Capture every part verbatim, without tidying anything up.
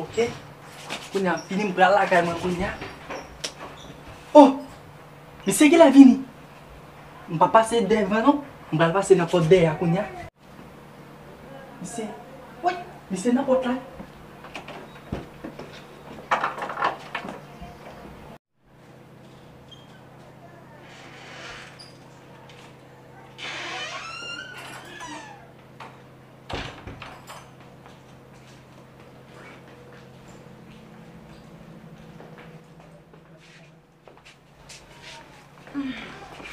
Ok. Kounye a m fini, m pral lakay mwen kounye a. Oh! Misye genlè vini. M pa pase devan non. M pral pase nan pòt dèyè a kounye a. Misye, wi, misye nan pòt la.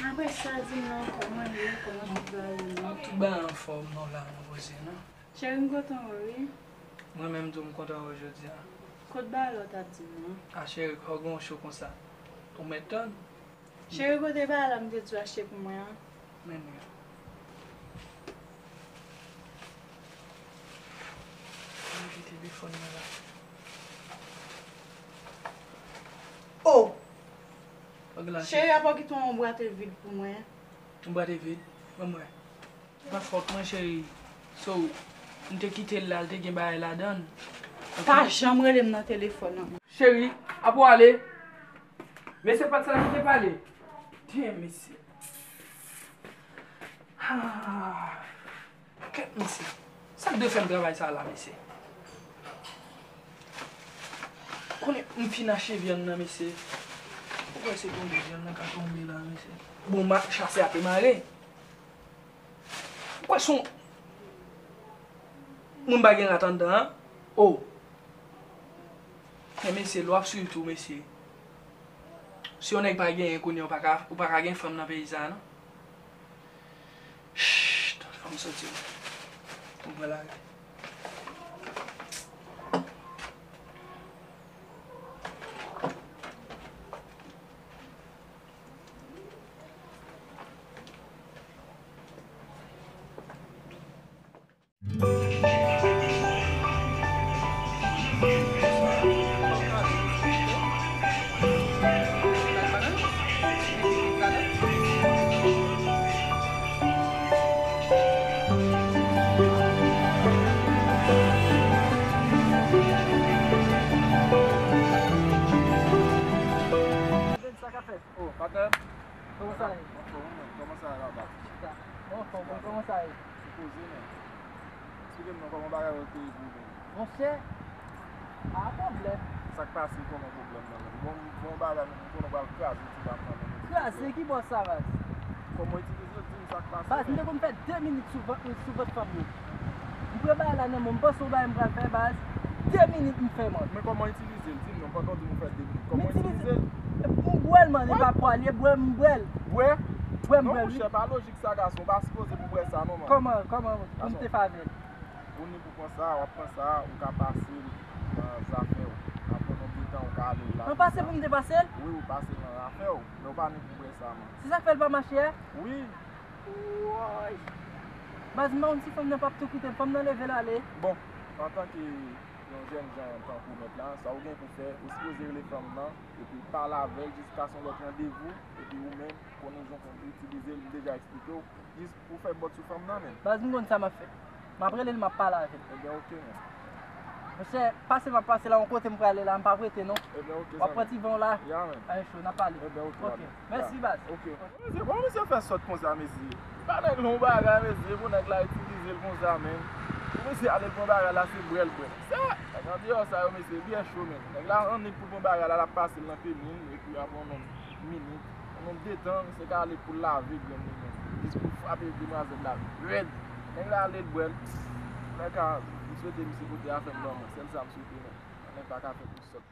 Apre sa, di m non, kòman ye, kòman tout bagay ye? Tout bagay anfòm, non, la, nou poze, non. Cheri, m kontan wè w, wi. Mwen menm tou, m kontan wè w jodi a. Kot bagay la w t ap di m nan? A, cheri, kòman w cho konsa? Ou mèt tann. Cheri, kote bagay la m te di w achte pou mwen an? Men li. Mete telefòn nan la. Oh! Cheri, apa w kite yon bwate vid pou mwen? Yon bwate vid? Ban mwen. Pa fòt mwen, cheri. So, m te kite l la, l te gen bagay ladan l. Pa janm rele m nan telefòn nan. Cheri, apa w ale? Mesye, pa t sa ki te pale. Damn, mesye. Ah. Kèt, mesye. Sa k dwe fè m travay sa la, mesye? Konnen m fin achte vyann nan, mesye. Ou kwè se tonbe vyann nan ka tonbe la, mesye? Bon, ma, chasè a te mare. Ou kwè se yon moun pa gen rat anndan an? Oh! Men mesye, lwa ap swiv tou, mesye. Si yon nèg pa genyen kounye a, ou pa ka, ou pa ka gen fanm nan peyi sa a, non. Chut, fò m soti. Fò m pran lari. Sa k ap fèt? Oh, patnè. Kòman sa ye? Anfòm, wi, men. Kòman sa ye laba? Chita. Mwen anfòm, wi. Kòman sa ye? Sipoze, men. Eksplike m non, kòman bagay yo te ye pou ou menm? Monchè, pa pwoblèm. Sa k pase, kòman pwoblèm nan menm? Bon, bon bagay, men m konnen w pral kraze ti dam nan menm. Kraze ki bò sa, baz? Kòman w itilize l, di m sa k pase, men. Baz, m te konn fè de minit sou vant, sou vant fanm yo. M pran bagay la nan men w, m panse yon bagay m pral fè, baz. De minit m fè, man. Men kòman w itilize l? Di m non, pandan w di m ou fè de minit. Kòman w itilize l? M bwè l, man, e pa pwal, e bwè, m bwè l. Bwè? Bwè, m bwè l, wi. Non, monchè, pa lojik sa, gason. Ou pa sipoze pou bwè sa, non, man. Kòman, kòman pou m te fè avè l? Ou ni pou pran sa, w ap pran sa, ou ka pase l nan zafè w. Apre yon ti tan, ou ka ale la. Mwen pase pou m te pase l? Wi, ou pase l nan zafè w. Men ou pa ni pou bwè sa, man. Se sa k fè l pa mache a? Wi. Woy! Baz, m pa konn si fanm nan p ap tou kite l, fanm nan leve l ale. Bon, antanke yon jèn jan tankou w mèt la, sa w gen pou fè, ou sipoze rele fanm nan, epi pale avè l jiskaske yon lòt randevou, epi ou menm, konnen jan pou itilize l, m deja eksplike w, jis pou fè bòt sou fanm nan menm. Baz, m konn sa m ap fè. M ap rele l, m ap pale avè l. Ebyen, oke, men. Monchè, pase m ap pase la, yon kote m prale la, m p ap rete non. Ebyen, oke, zanmi. W ap pran ti van w la? Ya, man. Ay, cho, n ap pale. Ebyen, oke, oke, baz. Mèsi, baz. Oke. Mesye, kòman mesye fè sòt konsa, mesye? Pa nèg la yon bagay, mesye, pou nèg la itilize l konsa, men. Pou mesye ale pran bagay la, se bwè l bwè. Sa, nèg andeyò sa yo, mesye, byen cho, men. Nèg la annik pou pran bagay la, l ap pase l nan peni l, epi apre yon nonm minit, yon nonm de tan, misye ka ale pou l lave grenn li, men. Jis pou l frape demwazèl la rèd. Nèg la ale l bwè l. Nèg ka, m swete misye pote afè m ban mwen. Sèl sa m swete, men. Nèg pa ka fè pou sòt.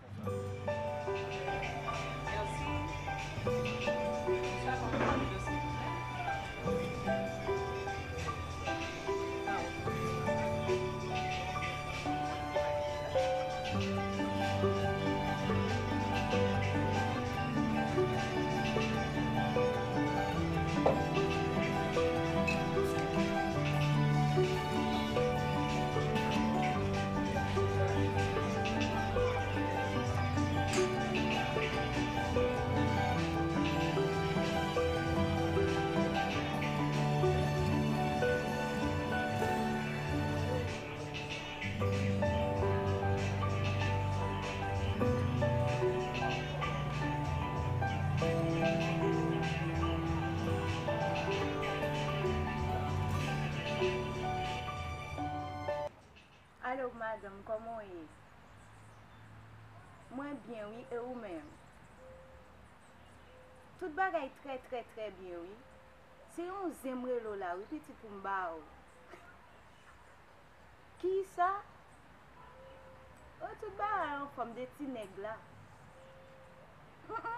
Alo, madanm, kòman w ye? Mwen byen, wi, e ou menm? Tout bagay trè, trè, trè byen, wi. Se yon zen m rele w la, wi, pitit, pou m ba w. Kisa? O, tout bagay anfòm, de ti nèg la. Humm.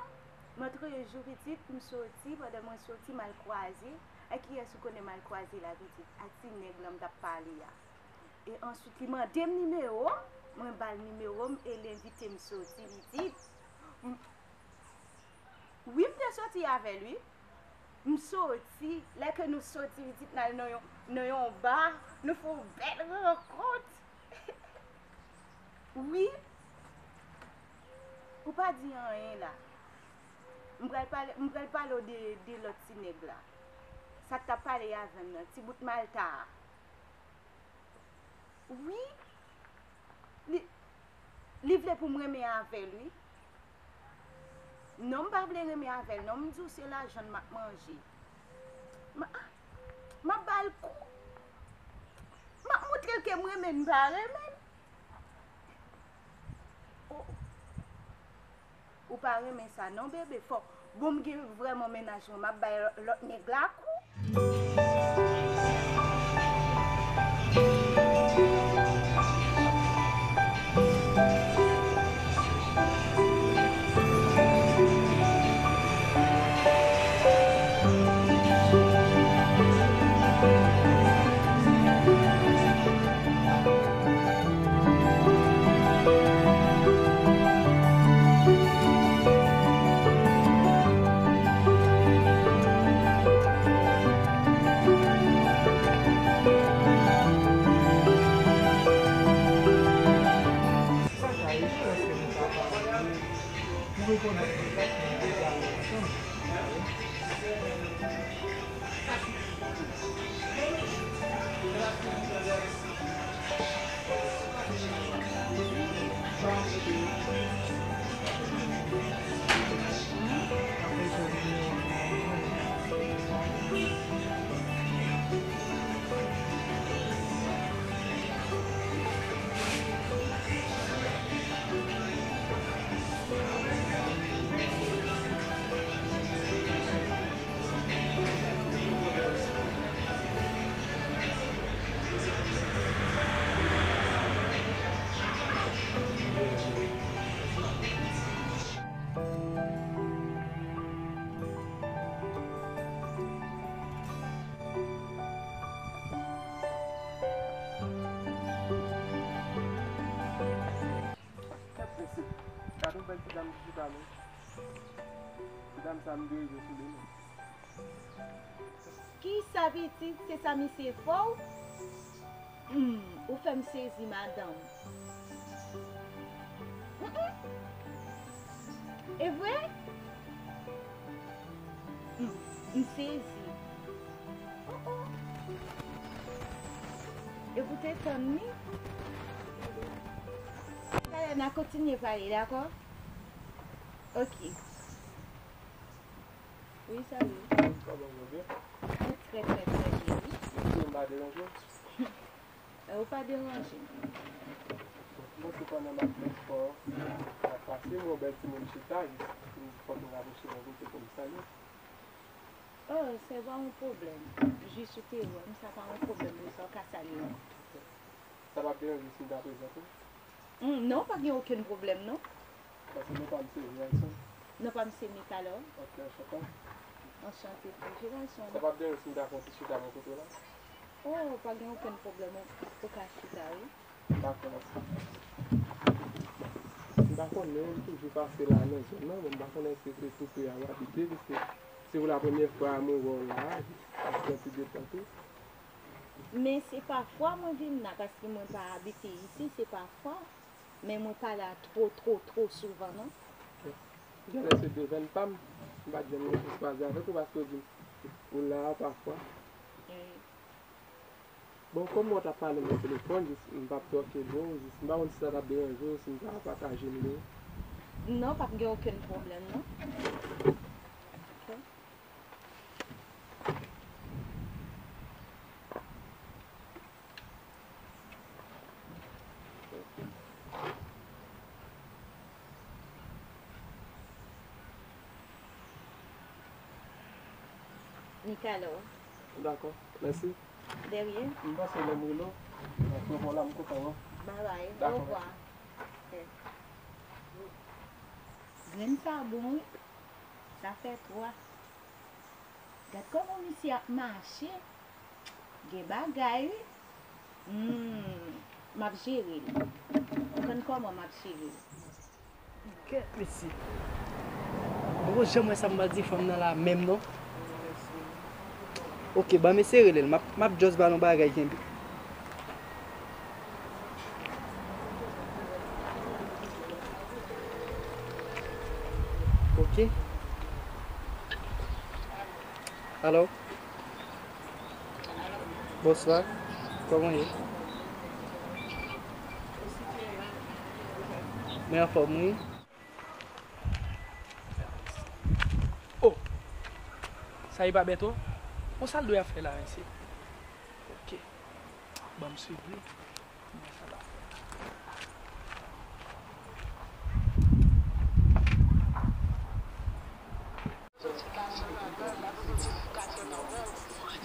M antre yon jou, pitit, m soti, pandan mwen soti, m al kwaze. Ak kiyès ou konnen m al kwaze la, pitit? Ak ti nèg la m t ap pale a. E answit, li mande m nimewo m, mwen ba l nimewo m e l envite m soti, pitit. M, wi, m te soti avè l, wi. M soti, lè ke nou soti, pitit, n al nan yon, nan yon ba, nou fè yon bèl rankont. Wi. Ou pa di anyen la. M pral pale, m pral pale w de, de lòt ti nèg la. Sa k t ap pale avè m nan, ti bout Malta a. Wi. Li, li vle pou m renmen avè l, wi. Non, m pa vle renmen avè l, non. M di w se lajan l m ap manje. M, m ap ba l kou. M ap montre l ke m renmen l, m pa renmen l. O. Ou pa renmen sa non, bebe. Fò, bon, m gen vrèman mennaj mwen, m ap bay lò-, lòt nèg la kou. Gade yon bèl ti dam ki chita menm. Ti dam sa m dwe jwe sou li menm. Kisa pitit, se sa misye fè w? Hmm, ou fè m sezi, madanm. Mm, mm. E vre? Hmm, m sezi. Oh, oh. E pou te tann li? N a kontinye pale, dakò? Ok. Wi, salut. Kòman w ye? Mwen trè, trè, trè byen, wi. Mèsi, m pa deranje w? E, ou pa deranje. Bon, se pandan m ap fè spò, m ap pase, m wè yon bèl timoun chita, jis m fòk m rapwoche mwen kote pou m salye. Oh, se pa yon pwoblèm. Jis ou te wè m, sa pa yon pwoblèm, men sa w ka salye m. Sa p ap deranje si m ta prezante w? Hmm, non, pa gen okenn pwoblèm, non. Paske non pa m se Gerson. Non pa m se Mikalò. Ok, anchante. Anchante tou, Gerson. Sa p ap deranje si m ta fè yon ti chita bò kote w la? Oh, pa gen okenn pwoblèm, ou, ou ka chita, wi. Dakò, mèsi. M pa konnen, m toujou pase la nan zòn nan, men m pa konnen èske se tou pre a w abite, piske se pou la premyè fwa m wè w la, sa fè ti de tan tou. Men se pa fwa mwen vin la, paske mwen pa abite isi, se pa fwa. Men mwen pa la two, two, two souvan, non. Genlè se devenn pa m, m pa t janm gen chans kwaze avèk ou, paske w di m ou la pafwa. Wi. Bon, kòm w t ap pale nan telefòn, jis m p ap tòke bò, jis m pa konn si sa t ap deranje w, si m ta pataje nimewo. Non, p ap gen okenn pwoblèm, non. Ok. Mikalò. Dakò, mèsi. De rien. M panse lè m rele w, m ap reponn la, m kontan, wi. Bye bye. Dakò, ovwa. Mèsi. Ok. Grenn sa bon, wi. Sa fè twa. Gad kòman misye ap mache. Gen bagay, wi. Hmm, m ap jere l. Konn kòman m ap jere l. Kèt mesye. Mwen poko janm wè sa m pral di fanm nan la menm non. Ok, ban m eseye rele l. M ap, m ap just ba l yon bagay kenbe. Ok. Alo? Bonswa. Kòman w ye? Mwen anfòm, wi. Oh! Sa e pa bèto? Bon, sa l dwe ap fè la, mesye? Ok. Ban m swiv li. Mwen sa l ap fè la.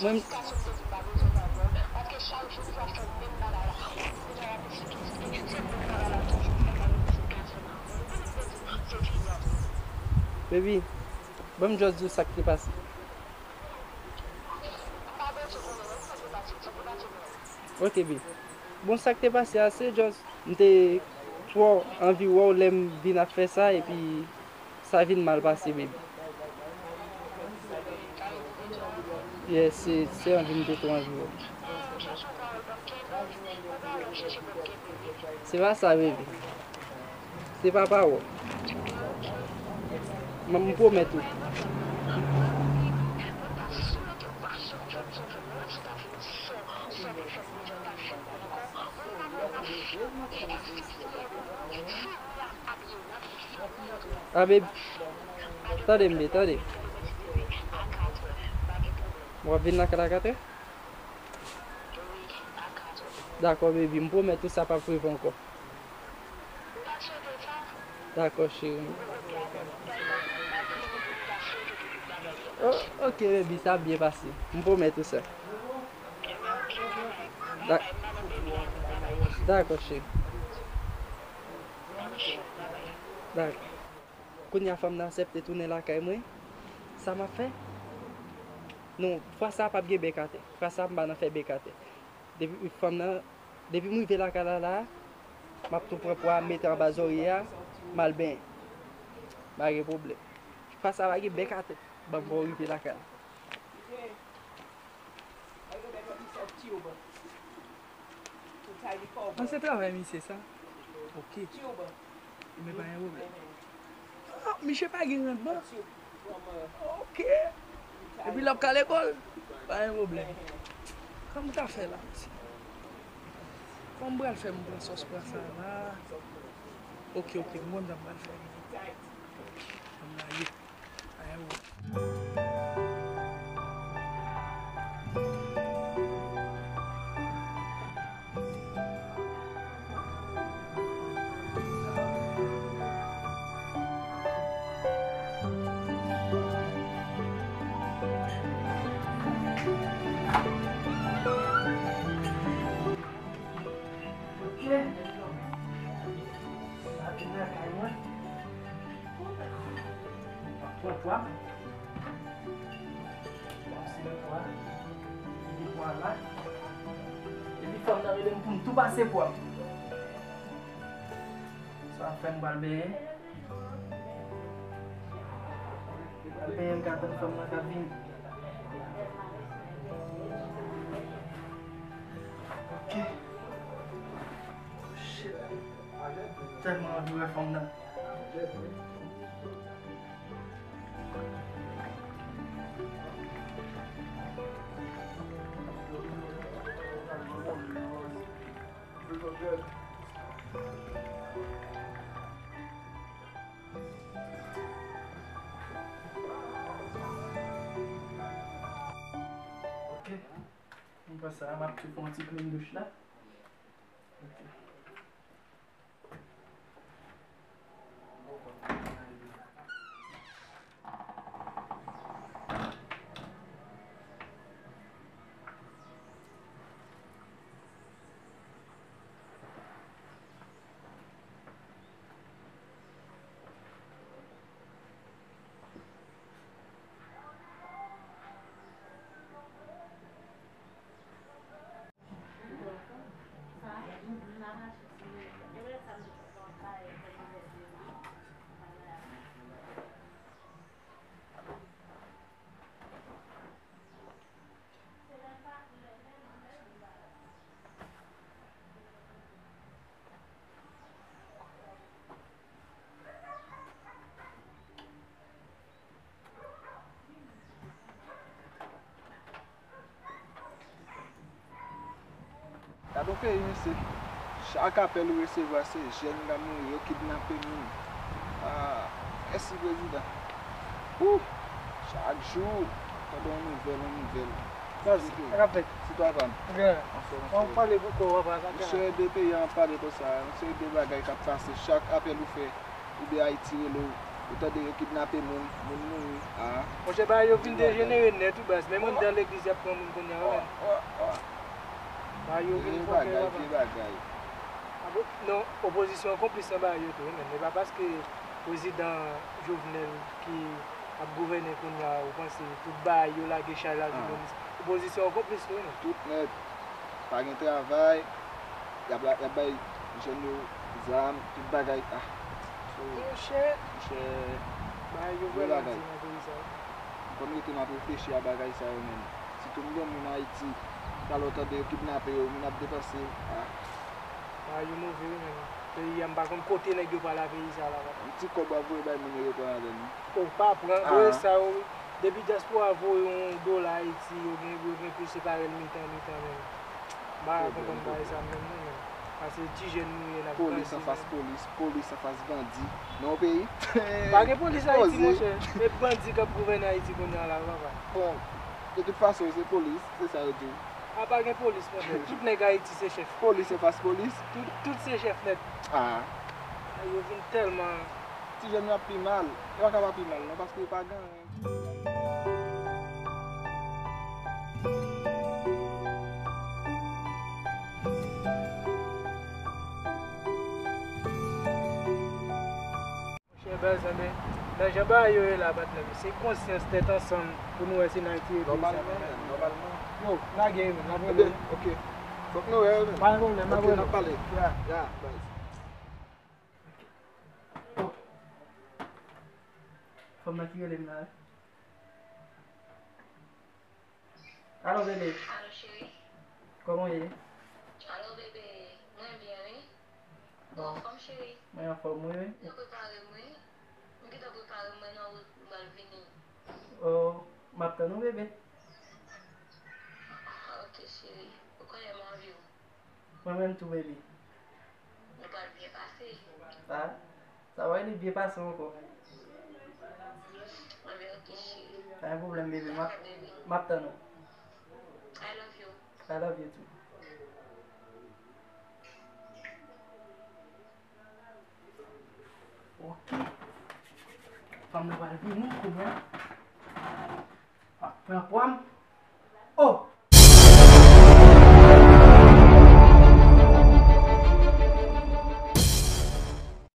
Mwen, baby, ban m just di w sa k te pase. Ok, baby. Bon, sa k te pase a, se just, m te twò anvi wè w lè m vin ap fè sa, epi sa vin mal pase, baby. Yeah, se, se anvi m te twò anvi wè w. Se pa sa, baby. Se pa pawòl. M, m pwomèt ou. A, baby. Tande m byen, tande. W ap vin lakay la katrè? Dakò, baby. M pwomèt ou sa p ap rive ankò. Dakò, cheri. Oh, ok, baby, sa ap byen pase. M pwomèt ou sa. Da-, dakò, cheri. Dakò. Kounye a fanm nan aksepte tounen lakay mwen. Sa m ap fè? Non, fwa sa a p ap gen bèk atè. Fwa sa a m pa nan fè bèk atè. Depi fanm nan, depi m rive lakay la la, m ap tou pran pwa m mete anba zòrye a, m al benyen. Pa gen pwoblèm. Fwa sa a pa gen bèk atè. Ban m fè w rive lakay la. Ah, se travay misye sa. Ok. Men pa gen pwoblèm. Ah, misye pa gen randman. Ok. Epi l ap ka lekòl. Pa gen pwoblèm. Kòman m ta fè la, mesye? Kòman m pral fè m pran sòs pran sa la? Ok, ok, m konn sa m pral fè. Fanm nan ye. Ayen ou. Ok. Sa vin lakay mwen. M ap pran pwa. M ap simen pwa. Epi pwa la. Epi fanm nan rele m pou m tou pase pwa m. Sa ap fè m pral benyen. M pral benyen, m ka tann fanm nan k ap vini. Ok. Shit. Tèlman anvi wè fanm nan. Ok. M pran sa, m ap tou fè yon ti plen douch la. Ok. Gade yon peyi, mesye. Chak apèl ou resevwa, se jèn k ap mouri, yo kidnape moun. Ah, mèsi, prezidan. Ouh, chak jou, tande yon nouvèl, yon nouvèl. Baz, sa k ap fèt? Sitwa pa m. Anfòm, anfòm. Misye, de peyi an ap pale konsa, yon seri de bagay k ap pase. Chak apèl ou fè, ou de Ayiti rele w, ou tande yo kidnape moun, moun mouri. Ah. Monchè, bagay yo vin dejenere nèt wi baz. Menm anndan legliz y ap pran moun kounye a wi menm. Bagay yo vin fòkè papa. Vye bagay. Ah bon? Non, opozisyon an konplis nan bagay yo tou wi menm. E pa paske prezidan Jovenel ki ap gouvène kounye a ou panse tout bagay yo lage chay la sou moun. Opozisyon an konplis tou wi menm. Tout nèt. Pa gen travay. Y ap, y ap bay jèn yo zam, tout bagay. Ah. So, monchè, monchè, bagay yo vrèman di nan peyi sa wi. M konn rete m ap reflechi a bagay sa yo menm. Sitou m gen moun Ayiti, talè w tande yo kidnape yo, moun ap depanse. Ah. Bagay yo move wi menm. Peyi a m pa konn kote nèg yo pral a peyi sa la papa. Yon ti kòb w ap voye bay moun yo, yo pran avè l wi. Ou pa pran, voye sa yo wi. Depi dyaspora voye yon dola Ayiti, yo gen, yo gen pou yo separe l mitan mitan menm. M pa ka konprann bagay sa menm non menm. Paske ti jèn nou ye n ap grandi. Polis anfas polis, polis anfas bandi. Nan yon peyi. Pa gen polis Ayiti monchè. E bandi k ap gouvène Ayiti kounye a la papa. Bon, de tout fason se polis, se sa yo di w. A pa gen polis monchè. Tout nèg Ayiti se chèf. Polis anfas polis. Tout, tout se chèf nèt. Ah. Yo vin tèlman. Ti jèn yo ap pi mal. Yo pa ka pa pi mal non, paske yo pa gen anyen. Monchè baz, enben, nan jan bagay yo ye la, patnè m, se konsyans, tèt ansanm pou nou wè si n al tire peyi sa. Nòmalman menm, nòmalman. Yo, lage wi menm, n ap rele. Ebyen, ok. Fòk nou wè wi menm. Pa gen pwoblèm, n ap rele. Ok, n ap pale. Ya. Ya, baz. Fanm nan ki rele m la wi. Alo bebe. Alo cheri. Kòman w ye? Alo bebe, mwen byen wi. Ou anfòm cheri? Mwen anfòm wi. Mwen prepare m wi. M gentan prepare m, mwen nan wout m pral vini. Oh, m ap tann ou bebe. Ok cheri, ou konnen m anvi w. Mwen menm tou bebe. Nou pral byen pase. Sa, sa va, li byen pase ankò. Anben, ok, cheri. Pa gen pwoblèm, bebe. M ap, Bebe, m ap tann ou. I love you. I love you too. Ok. Fanm nan pral vini kounye a. M ap pran pwa m.